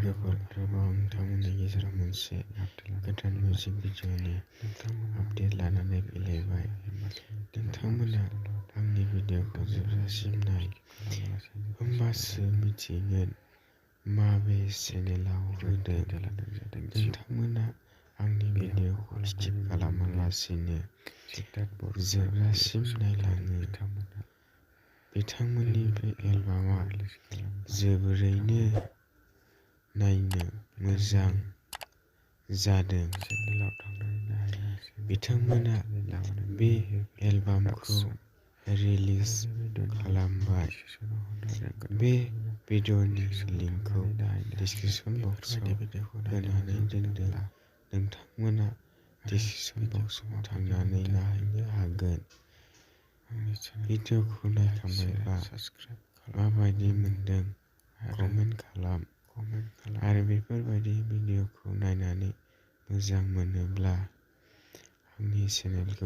लोगोफोर, आरोबाव नोंथांमोननि गेजेराव मोनसे गोदान मिउजिक भिडिअ'नि आपडेट लानानै फैलायबाय। नोंथांमोना आंनि भिडिअ'खौ जोबजासिम नाय, होमबासो मिथिगोन माबे चेनेलाव होदों। नोंथांमोना आंनि भिडिअ'खौ स्किप खालामालासिनो जोबजासिम नायलाङो। बिथांमोननि बे एलबामा जोबोरैनो नायनो मोजां जादों। बिथांमोना बे एलबामखौ रिलिज खालामबाय। बे भिडिअ'नि लिंकखौ डिस्क्रिप्शन बक्सआव होनानै दोनदों। नोंथांमोना डिस्क्रिप्शन बक्सआव थांनानै नायनो हागोन। भिडिअ'खौ नायखांबायबा माबायदि मोनदों कमेन्ट खालाम। आरो बेफोरबायदि भिडिअ'खौ नायनानै मोजां मोनोब्ला आंनि चेनेलखौ